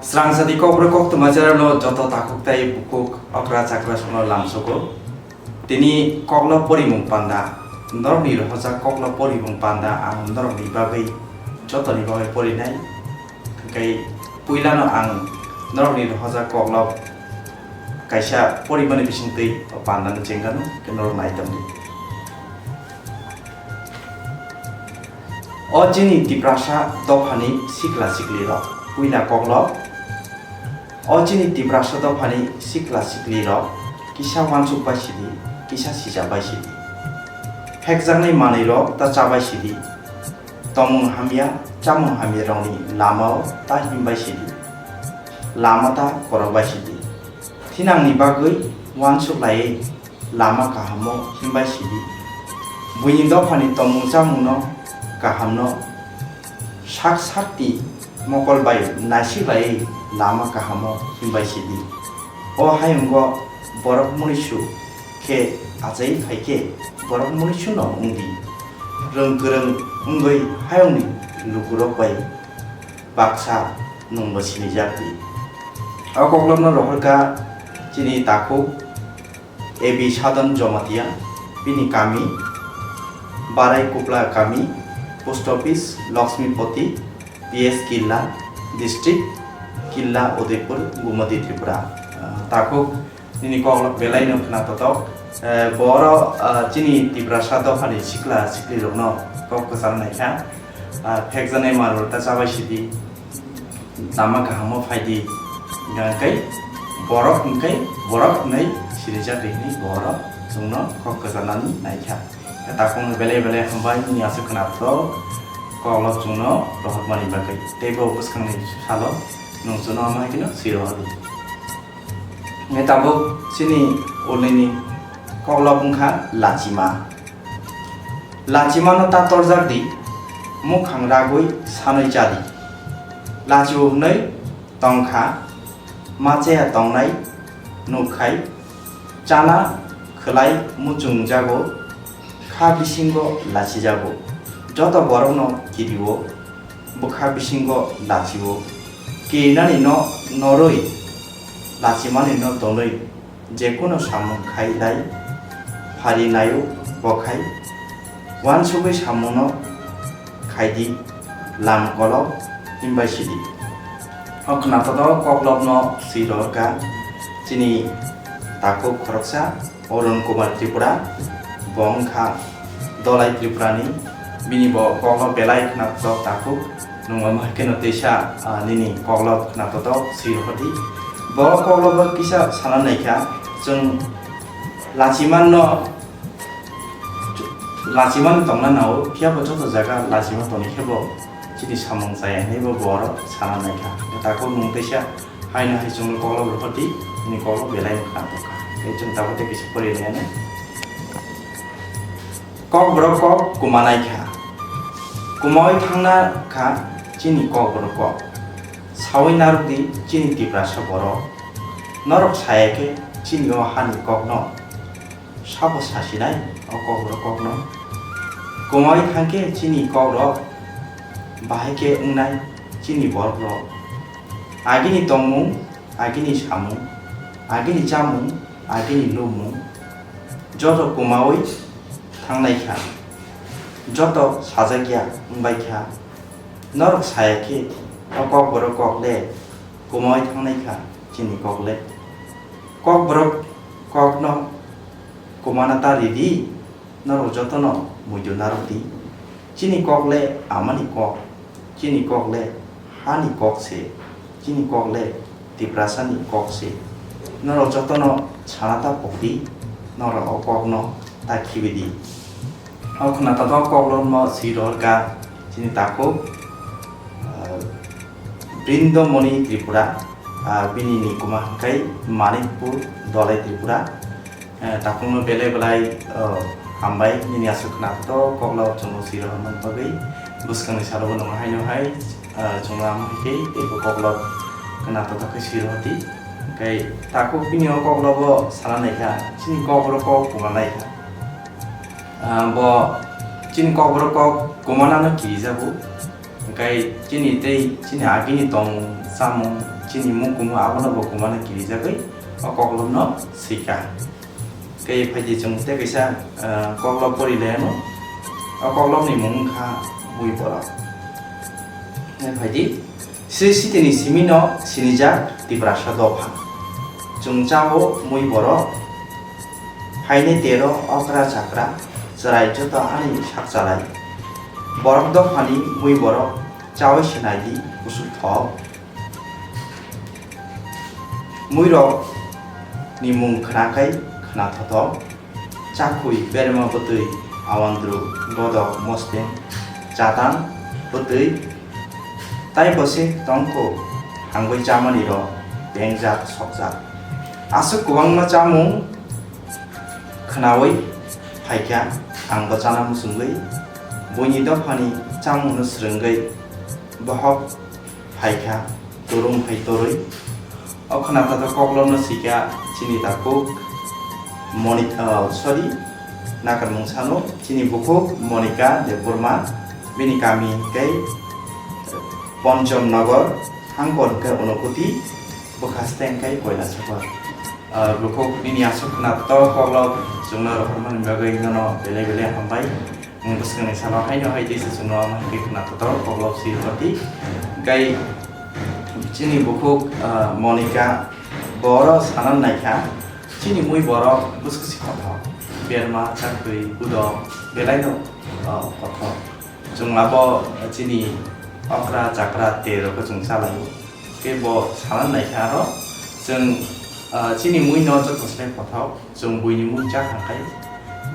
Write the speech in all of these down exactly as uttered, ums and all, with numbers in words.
Srang sadi kokborok koktwma cherarno joto takhuk tai bukhuk okra chakra sono lamsogo. Tini koklo porimung panda, norokni rohorjak koklo porimung panda ang norokni bagwi jotoni bagwi porinai. Hwnkhe puilano ang norokni rohorjak koklo kaisa porimani bisingtwi o pandano chengkano khe norok nai tongdi. O chini Tiprasa dophani sikla siklirok, puila koklo. O chini Tiprasa dophani sikla siklirok kisa uansuk bai sidi, kisa sijak bai sidi. Phekjaknai manwirok ta cha bai sidi. Tongmung hamya, chamung hamyarokni lamao ta him bai sidi. Lama ta korok bai sidi. Thinangni bagwi uansuk laiwi lama kahamo himbai sidi. Buini dophani tongmung chamungno kahamno sak sakti mokol bai naisik laiwi lama kahamo himbai sidi. O hayungo borok munisu khe achai phaikhe borok munisu no wngdi. Rwng kwrwng wngwi hayungni lukurok bai baksa nwngbo sinijakdi. O koklopno rohorkha chini takhuk A B Sadhan Jomatia, bini kami Barai Kupla kami, post office Lakshmipoti, P S Killa, district Killa Udaipur, Gumati Tripura. Ah, takhuk nini koklop belai no khna totok. Eh, boro, ah, chini Tiprasa dophani sikla siklirokno kok kwchang naikha. Ah, phekjaknai manwirok ta chabai sidi. Lama kahamo phaidi, hingkha hwnkhe borok hwnkhe borok hwnwi sirijak hwnwi borok chwngno kok kwcharnani naikha. Takhukno belai belai hambai nini aswk khwnatok koklop chwngno rohormani bagwi. Tei bo bwskangni salo nwng chwngno omo hai kheno swi rohordi. Hwnkhe tabuk chini ulini koklop wngkha lachima. Lachimano ta torjak di, mukhang ragwi sanwi cha di. Lachiu hwnwi tong kha, ma chaya tongnai nuk khai, chana khwlai muchung jago, kha bisingo lachijago. Joto borokno kirio, bwkha bisingo lachio. Kirinani no norwi, lachimani no tonwi, jekunu samung khai lai phari naio bo khai, uansugwi samungno khai di, lam kolok himbai sidi. O khwnatok koklopno swi rohorkha chini takhuk khoroksa Arun Kumar Tripura, bo wngkha Dolai Tripurani, bini bo kokno belai khwnatok takhuk. Nwng omo hai kheno teisa, ah, nini kokno khwnatok swi rohordi. Bo kokno bo kisa sana naikha, chwng lachimanno, lachiman tongna nao, phiya bo joto jaga lachiman tongni khe bo chini samung chaya hinwi bo borok sana naikha. Takhuk nwng teisa haino hai chwngno kokno rohordi, nini kokno belai khwnatok kha. Tei chwng tabuk tei kisa pori nai ano. Kokborok kok kumanai kha. Kumawi thangna kha chini kokborok kok. Sawi narwkdi chini Tiprasa borok. Norok saya khe chini o hani kokno sabo sasinai o kokborok kokno. Kumawi thangkhe chini kokrok bahai khe wngnai chini borokrok. Agini tongmung, agini samung, agini chamung, agini nukmung, joto kumawi thangnai kha, joto sajakya wngbai kha. Norok saya khe o kokborok kok le kumawi thangnai kha chini kok le. Kokborok kokno kumana ta ridi, norok jotono muitu narwkdi. Chini kok le amani kok, chini kok le hani kok se, chini kok le Tiprasani kok se. Norok jotono sana ta pokdi, norok o kokno ta khibidi. O khwnatok koklopno swi rohorkha chini takhuk, ah, Brindamoni Tripura, ah, bini nikuma hwnkhe Manikpur Dolai Tripura. Eh, takhukno belai belai, oh, hambai nini aswk khwnatok koklop chwngno swi rohorna bagwi. Bwskangni salo bo nwng haino hai, ah, chwngno amo hai khe teibo koklop khwnatok khe swi rohordi. Hwnkhe takhuk bini o koklobo sana naikha, chini kokborok kok kumanai kha. Ah, bo chini kokborok kok kumanano kirijago. Hwnkhe chini tei chini agini tongmung, chamung, chini mung kumu abono bo kumano kirijagwi o koklopno swikha. Tei phaidi chwng tei kaisa, ah, koklop pori lai ano. O koklopni mung wngkha Mui Borok. Tei phaidi Sri Sitini simino sinijak Tiprasa dopha. Chwng chao Mui Borok. Haine tero okra chakra chwrai joto ani sak chalai. Borok dophani Mui Borok chawi sinai di kusuk thok. Muirok ni mung khna khai khna thothok, chakhui, berma bwtwi, awandru, godok, mosteng, chatang, bwtwi, tai bo se tongkho, hangbai chamani rok, bengjak, sokjak. Aswk kwbangma chamung khnaui phaikha, ang bo chana muchungwi, buini dophani chamungno swrwngwi, bohok phaikha, turum hai torwi. O khna thathok koklopno swikha chini takhuk Moni-, ah, sorry, nakarmung sano chini bukhuk Monika Debbarma, bini kami khe Ponchom Nogor, hangkor khe Unokuti, bwkha steng khe Koilasahar. Ah, bukhuk nini aswk khna thathok koklop chwngno rohormani bagwi nono belai belai hambai. Bwskangni salo haino hai teisa chwngno ama hai khe khna thothok koklop swi rwdi. Tei chini bukhuk, ah, Monika, bo oro sana naikha, chini Mui Borok bwswk si kothok, berma, chakri, budok, belaino, ah, kothok. Chwng abo chini okra, chakra, terokhe chwng chalaio. Khe bo sana naikha aro chwng, ah, chini Muino joto se kothok. Chwng buini mui cha kha khai,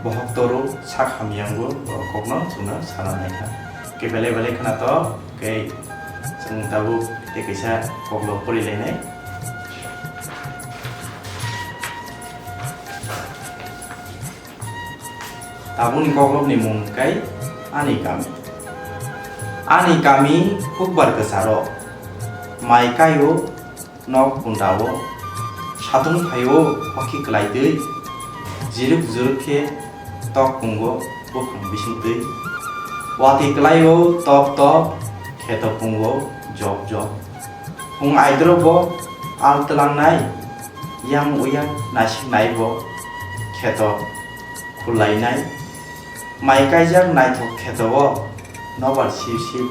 bohok toro sak hamyang bo borok kokno chwngno sana naikha. Khe belai belai khwna to, khe chwng tabuk tei kaisa koklop pori lainai. Tabukni koklopni mung kai Ani Kami. Ani Kami hukbar kwcharo, mai kaio nok pundao, satung phaio hokhi kwlaitwi, jiruk juruk khe tok pungo buphang bisingtwi. Watwi kwlaio top top, kheto pungo jop jop. Hung aidro bo al twlangnai, yang uyak naisik nai bo kheto khullainai. Mai kaijak naithok kheto o nobar sip sip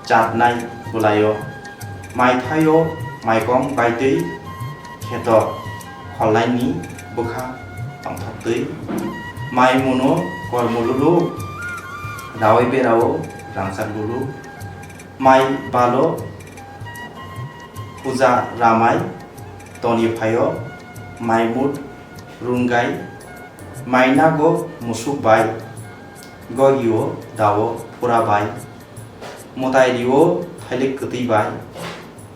chatnai bwlaio. Mai thaio maikom baitwi kheto khollaini bwkha tongthoktwi. Mai muno kormo lulu, rawai berao rangchak lulu. Mai balo puja ramai toni phaio, mai mut rungai, mai nago musuk bai, gorio dao phura bai, mwtai rio thailik kwtwi bai,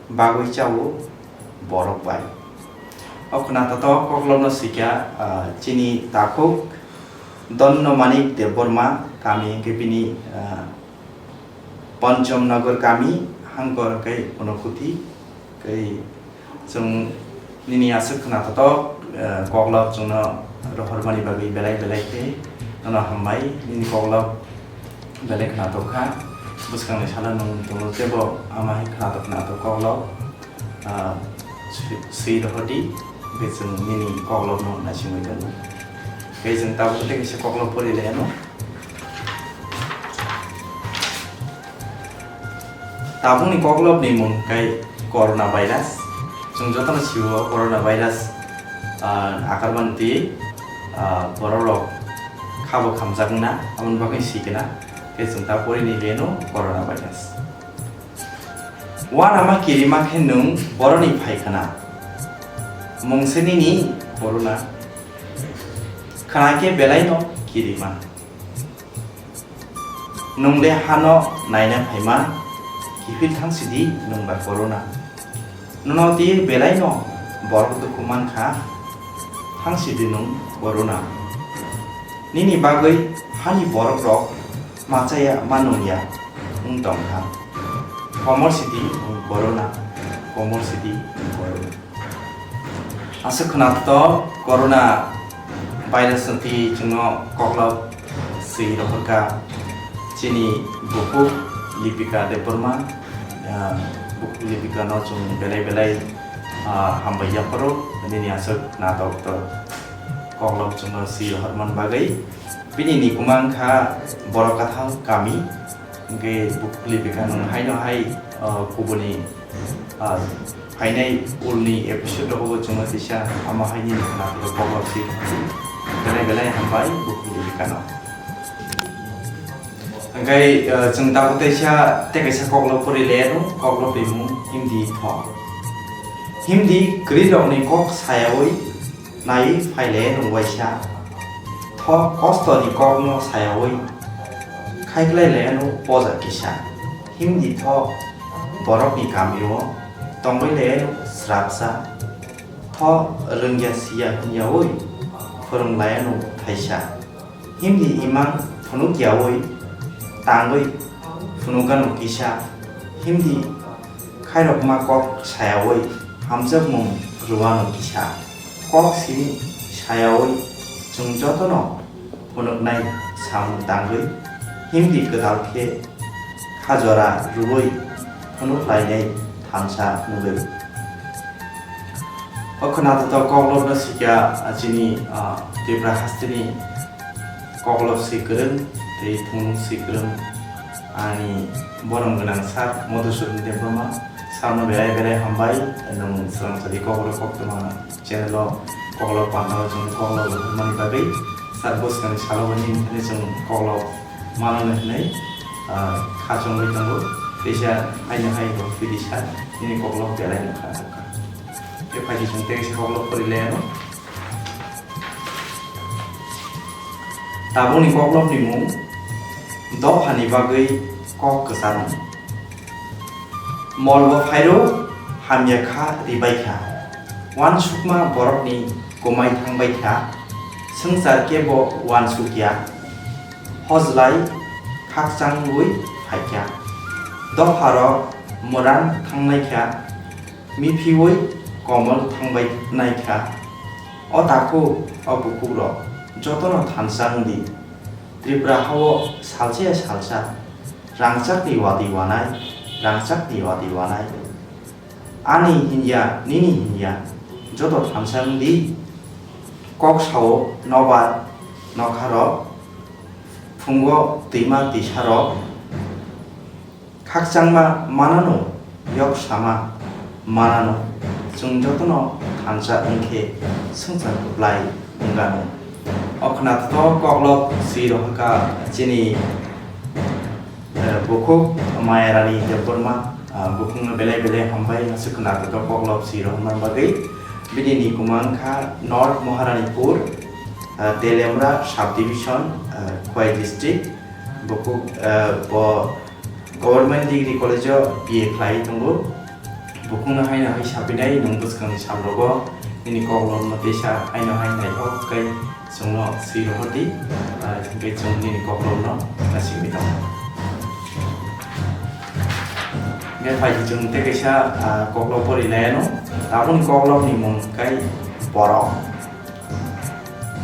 bagwi chao borok bai. O khwna thothok koklopno swikha, ah, chini takhuk Donno Manik Debbarma, kami hwnkhe bini, ah, Ponchom Nagar kami, hangkor hwnkhe Unokoti. Tei chwng nini aswk khwna thothok, eh, koklop chwngno rohormani bagwi belai belai khe nono hambai. Nini koklop belai khwna thok kha. Bwskangni salo nwng tongno teibo ama hai khwna thok khwna thok koklop, ah, swi, swi rohordi, hwnkhe chwng nini koklopno naisingwi tongo. Tei chwng tabuk tei kaisa koklop pori lai anw. Tabukni koklopni mung khe corona virus. Chwng jotono sio corona virus, ah, akarmani twi, ah, bororok khabo khamjak wngna, aboni bagwi sikna. Tei chwng ta porini leno corona virus. Uanama kirima khe nwng boroni phaikhana. Mungse nini corona. Khna khe belaino kirima. Nwng de hano naina phaima, kiphil thangsidi nwng bai corona. Nono twi belaino borok dukhu mankha, thangsidi nwng corona. Nini bagwi hani borokrok machaya manungya wng tongkha. Komor sidi nwng corona, komor sidi nwng corona. Aswk khwnato corona virus ni twi chwngno koklop swi rohorkha chini bukhuk Lipika Debbarma, ah, Bukhuk Lipikano chwng belai belai, ah, hambai yapharo, nini aswk natok tok koklop chwngno swi rohormani bagwi. Bini nikuma wngkha Borok Kathang kami, hwnkhe Bukhuk Lipikano haino hai, ah, kubuni, ah, phainai ulni episode rogo chwngno kisa amo haini natok koklop swi belai belai hambai Bukhuk Lipikano. Hwnkhe, ah, chwng tabuk teisa tei kaisa koklop pori le ano, koklop rimung Himdi tho. Himdi kwrwirokni kok sayaui naiwi phai le ano waisa. Tho kostoni kokno sayaui khaiklai le ano poja kisa. Himdi tho borokni kamio tongwi le ano srapsa. Tho rwngya siya hwnyaui phwrwng lai ano thaisa. Himdi imang phunuk yaui tangwi phunukgano kisa, himdi khairokma kok sayaui hamjakmung rwano kisa. Kok sini sayaui chwng jotono phunuknai samung tangwi himdi kwtal khe kha jora rwui phunuk lainai thansa wngwi. O khwnathok koklopno sikya, ah, chini, ah, Tripura hasteni koklop swi kwrwng tei thungnung swi kwrwng ani borom gwnang sir Madhusudan Debbarma. Sirno belai belai hambai, nwng swrwngsa di kokrok koktwma channel o koklop pantao chwng koklop rwmani bagwi. Sir bwskangni salo bo nini thani chwng koklop manwi hwnwi, ah, kha chongwi tongo. Teisa haino hai rw phi di sir, nini koklop belai no kha. Tei phaidi chwng tei kaisa koklop pori lai ano. Tabukni koklopni mung dophani bagwi kok kwcharo. Molbo phairo hamya kha ribai kha. Uansukma borokni kwmai thangbai kha. Swngchar kebo uansukya. Hojlai khakchangwi phaikha. Dopharok mwran thangnai kha. Miphiwi komol thangbai naikha. O takhuk, o bukhukrok jotono thansa wngdi. Tripura hao salsa ya salsa rangchakni watwi wanai, rangchakni watwi wanai. Ani hinya, nini hinya, joto thansa wngdi. Kok sao nobar nokharok, phungo twima twisarok. Khakchangma manano, yok sama manano, chwng jotono thansa wngkhe swngchar kwplai wngano. O khwnathok koklop swi rohorkha chini, eh, bukhuk Mayarani Debbarma, ah, bukhukno belai belai hambai aswk khwnathok koklop swi rohorna bagwi. Bini nikuma wngkha North Maharanipur, ah, Telemra Subdivision, ah, Khowai District. Bukhuk, ah, bo Government Degree College o B A khlai tongo. Bukhukno haino hai sapinai nwng bwskangni samrogo nini koklopno teisa haino hai naithok khe chwngno swi rohordi, ah, hinkhe chwng nini koklopno naisingwi tongo. Hinkhe phaidi chwng tei kaisa, ah, koklop pori lai ano. Tabukni koklopni mung khe borok.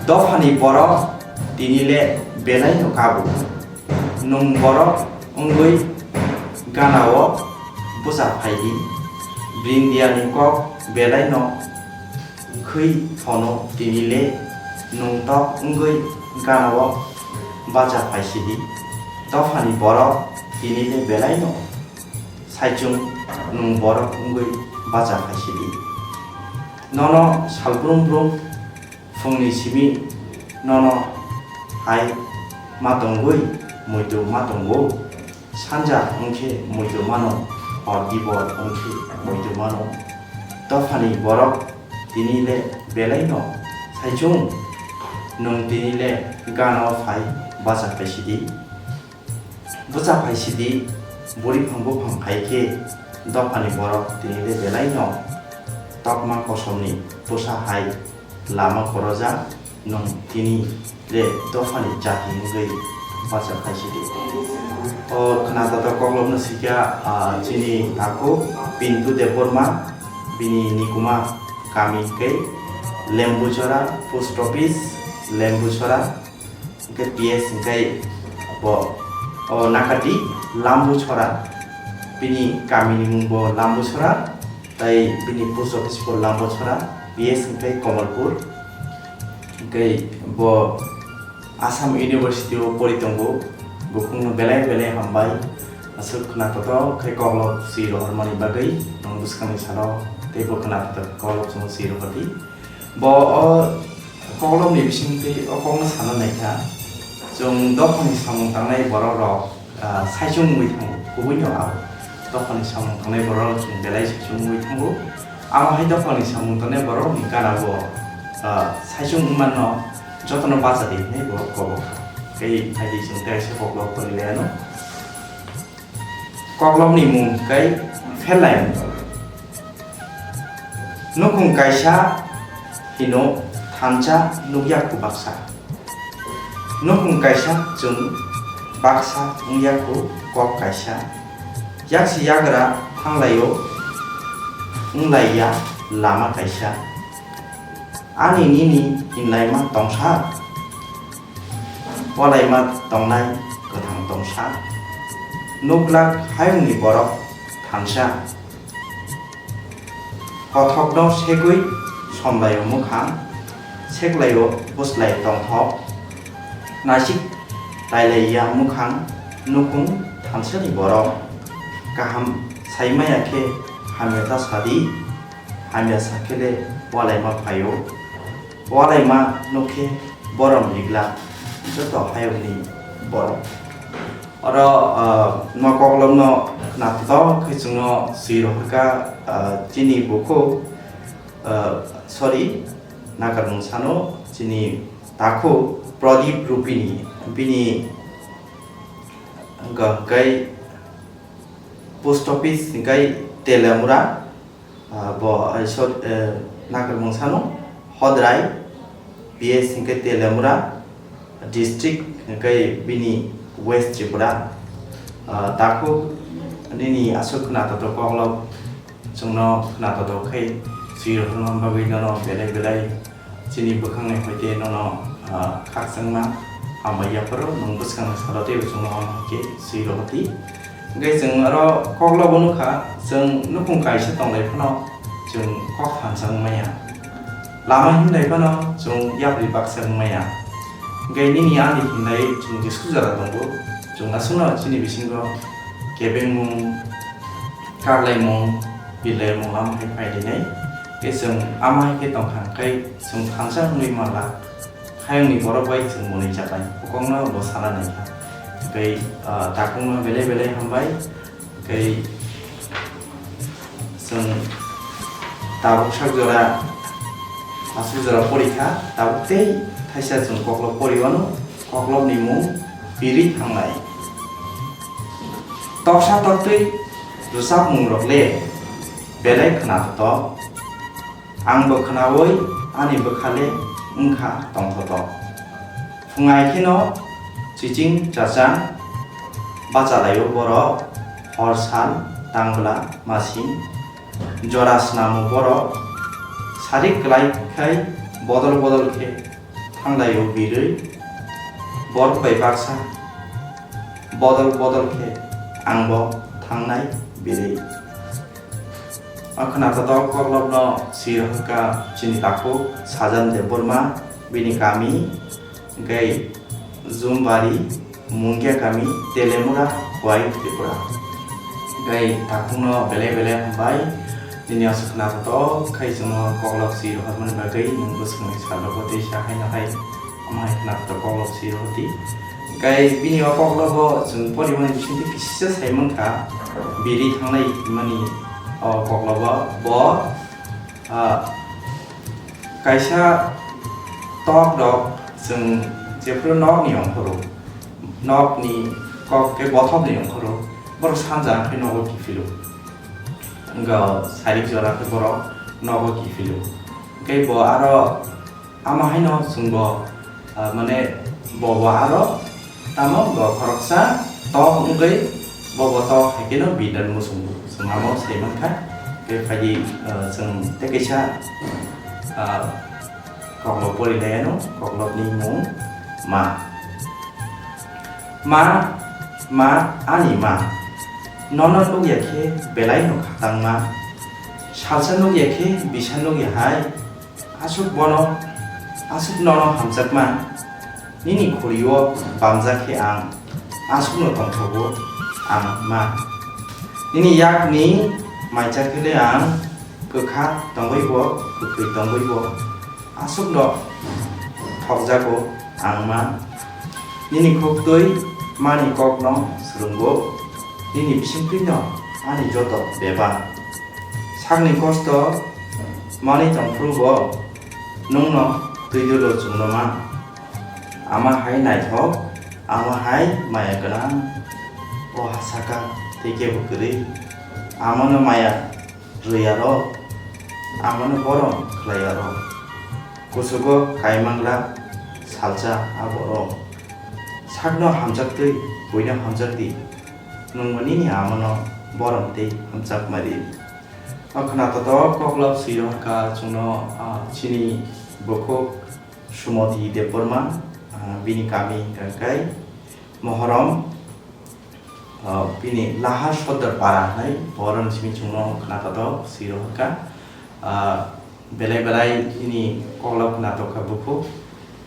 Dophani borok tini le belai no kabo. Nwng borok wngwi gana o bwsa phai di. Brindiya ni kok belai no khwi thono tini le nwng tok wngwi gana o bacha phai si di. Dophani borok tini le belai no saichung nwng borok wngwi bacha phai si di. Nono sal brum brum phungni simi nono hai ma tongwi muitu ma tongo. Sanja wngkhe muitu mano, hor dibor wngkhe muitu mano. Dophani borok tini le belai no saichung, nwng tini le gana o phai bacha phai si di. Bwsa phai sidi, bwrwi phang buphang phai khe dophani borok tini le belai no tokma kosomni bwsa hai lama korojak, nwng tini le dophani jati wngwi bacha phai sidi. O khwnajato koklopno sikha, ah, chini takhuk Pintu Debbarma, bini nikuma kami khe Lembuchora, post office Lembuchora. Hingke P S hingke bo, o, Nakati Lambu Chora, Bini kamini mung bo Lambusora, tai bini post office bo Lambusora, P S hwnkhe Kamalpur. Hwnkhe bo Assam University o pori tongo. Bukhungno belai belai hambai. Aswk khwnathok khe koklop swi rohormani bagwi nwng bwskangni salo teibo khwnathok koklop chwng swi rohordi. Bo o koklopni bisingtwi o kokno sana naikha. Chwng dophani samung tangnai borok rok, ah, saichung wngwi thango, kubui no abo. Dophani samung tangnai borok rok chwng belai saichung wngwi thango. Amo hai dophani samung tangnai borok ni gana bo, ah, saichung wngmano jotono bacha di hinwi bo kobo kha. Tei phaidi chwng tei kaisa koklop pori lai ano. Koklopni mung khe Pherlaimung. Nukhung kaisa hino thansa nukya khu baksa. Nukhung kaisa chwng baksa wngya khu kok kaisa. Yaksi yagra thanglaio wnglaiya lama kaisa. Ani nini hinlaima tongsa. Walaima tongnai kwthang tongsa, nuglak hayungni borok thansa. Kothokno segwi somlaio mukhang, seklaio bwslai tongthok, nasik tailaiya mukhang nukhung thansani borok. Kaham saimaya khe hamya ta sadi, hamya sakhe le walaima phaio. Walaima nukhe borom rigla joto hayungni borok. Oro, ah, no koklopno natok khe chwngno swi rohorkha, ah, chini bukhuk, ah, sorry, nakarmung sano chini takhuk Pradip Rupini, bini wngkha hwnkhe post office hwnkhe Telamura. Ah, bo, ah, sor-, eh, nakarmung sano Hodrai, P S hwnkhe Telamura district hwnkhe bini West Tripura. Ah, takhuk nini aswk khwnathok koklop chwngno khwnathok khe swi rohorma bagwi nono belai belai Chini bwkhangni hoite nono, ah, khakchangma hambai yapharo nwng bwskangni salo teibo chwngno omo hai khe swi rohordi. Hwnkhe chwng oro koklobo nukha, chwng nukhung kaisa tonglai phano chwng kok thansa wngmaya. Lama himlai phano chwng yapri baksa wngmaya. Hwnkhe nini ani himlai chwng jesuk jora tongo. Chwng aswkno chini bisingo kebengmung, karlaimung, birlaimung lama hai phai rinai. Tei chwng ama hai khe tongkha hwnkhe chwng thansa wngwi manla. Hayungni borok bai chwng mwnwi chapai. Kokno bo sana naikha. Tei, ah, takhukno belai belai hambai. Tei chwng tabuk sak jora, aswk jora porikha. Tabuk tei thaisa chwng koklop poriwano. Koklopni mung Piri Thangnai. Toksa toktwi rwchapmung rok le belai khwnathok. Ang bo khwnawi ani bwkha le wngkha tongthotok. Phungai kheno chiching chachang bachalaio borok, hor sal tangbwla masing jora snamo borok, sarik kwlai khai bodol bodol khe Thanglaio birwi, borok bai baksa bodol bodol khe angbo thangnai birwi. O khwnathok koklopno swi rohorkha chini takhuk Sajan Debbarma, bini kami hwnkhe Jumbari, Mungia kami, Telemura, Khowai, Tripura. Tei takhukno belai belai hambai. Nini aswk khwnathok khai chwngno koklop swi rohormani bagwi nwng bwswkni salogo tei sa haino hai omo hai khwnathok koklop swi rohordi. Tei bini o koklobo chwng porimani bisingtwi kisa sai mankha, biri thangnai hwnmani o koklobo bo, ah, kaisa tok rok chwng jephuru nokni ongkhoro, nokni kok tei bothopni ongkhoro, borok sanja khe nogo kiphilo. Wngkha sarik jora khe borok nogo kiphilo. Tei bo aro ama haino chwngbo, ah, mane bobo aro tamo bo khoroksa tok wngwi bobo tok hai kheno bidan muchungo. Chwng amo sai mankha. Tei phaidi, ah, chwng tei kaisa, ah, Koklo pori lai ano, koklopni mung ma. Ma, ma, ani ma. Nono nukya khe belai no khatangma, salsa nukya khe bisa nukya hai. Aswk bono, aswk nono hamjakma, nini khuri-o bamjak khe ang aswkno tongthogo ang ma. Nini yakni maijak khe le ang kwkha tongwi bo, kwthwi tongwi bo, aswkno thokjago ang ma. Nini khuktwi mani kokno swrwngo, nini bisingtwino ani joto bebak. Sakni kosto manwi tongphuru bo nwngno twi dolo chwngno ma. Ama hai naithok, ama hai maya gwnang, o ha saka tei kebo kwrwi. Amano maya rwi aro, amano borom khlai aro. Kuchugo kaimangla salsa a borok. Sakno hamjaktwi, buino hamjakdi. Nwngbo nini amano borom tei hamjakma di. O khwnatotok koklop swi rohorkha chwngno, ah, chini bukhuk Sumoti Debbarma, ah, bini kami hwnkha khe Mohorom, ah, bini Lahar Sodor Para hwnwi borokni simi chwngno khwnatotok swi rohorkha. Ah, belai belai nini koklop khwnatokkha bukhuk.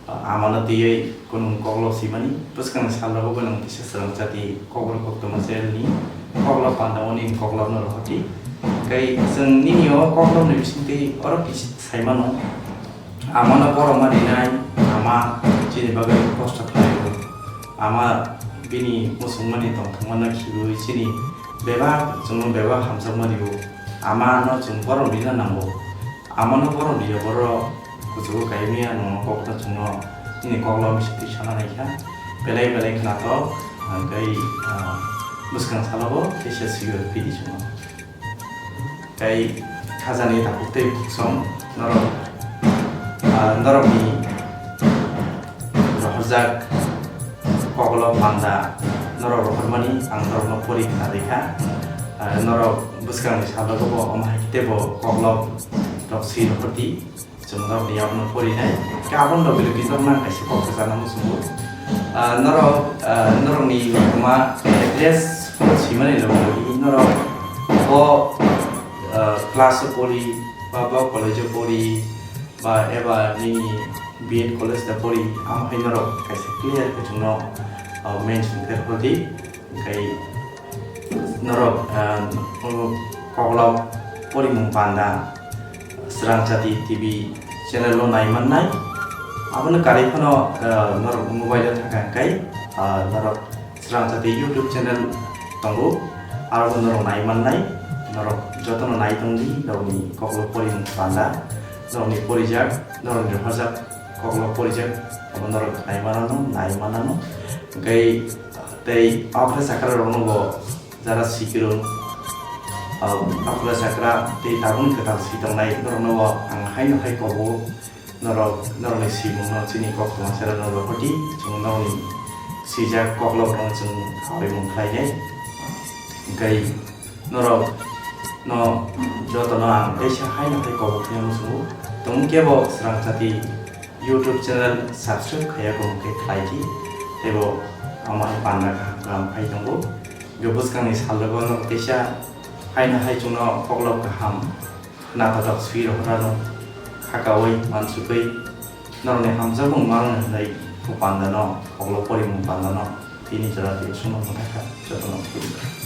Amano twiwi kunung koklop swimani bwskangni salrogo bo nwng kisa swrwngchati kokborok koktwma channelni koklop pandao nini koklopno rohordi. Tei chwng nini o koklopni bisingtwi oro kisa saimano, amano borokma rinai, ama chini bagwi kosto khlaio. Ama bini muchungmani tongthokmano khibiui chini bebak, chwngno bebak hamjakma rio. Amano chwng borom rina nango. Amano borom rio, borok kuchugo kaimia nwng kokno chwngno nini koklop bisingtwi sana naikha. Belai belai khwnatok, ah, tei, ah, bwskang salobo teisa swiwi rwphidi chwngno. Tei khajani takhuk tei bukhuk song norok, ah, norokni rohorjak koklop panda norok rohormani ang norokno pori khna rikha. Ah, norok bwskangni salogo bo omo hai khe teibo koklop rok swi rohordi. Chwng norokni yakno porinai. Khe aboni logi logi norokno ang kaisa kok kwchangma muchungo. Ah, norok, ah, norokni nukma address swimani logi logi norok bo, ah, class o pori ba bo college o pori ba eba nini B Ed college da pori, amo hai norok kaisa clear khe chwngno, ah, mention khe rwdi. Hwnkhe norok, ah, o koklop porimung panda Swrangchati T V channel o nai mannai. Abono karwi phano, ah, norok mobile o thangkha hwnkhe, ah, norok Swrangchati YouTube channel tongo, aro norok nai mannai. Norok jotono nai tongdi, norokni koklop porimung panda, norokni porijak, norokni rohorjak koklop porijak, abo norok nai manano, nai manano. Hwnkhe tei okra chakra rokno bo jara sikirung, ah, okra chakra tei tabuk kwtal si tongnai norokno bo ang haino hai kobo. Norok, norokni simungno chini koktwma channel no rohordi, chwng norokni swijak koklop no chwng khaui mung khlainai. Hwnkhe norok no jotono ang teisa haino hai kobo khe muchungo. Tongmung kebo Swrangchati YouTube channel subscribe khaiya khe khlai di, teibo omo hai panda kaham kaham phai tongo. Bo bwskangni salrogo norok teisa haino hai chwngno koklop kaham khwnatok swi rohorano kha kaui mansugwi norokni hamjakmung manwi hwnwi bo pandano, koklop porimung pandano tini jora twi sumung mwthakha jotono khulumkha.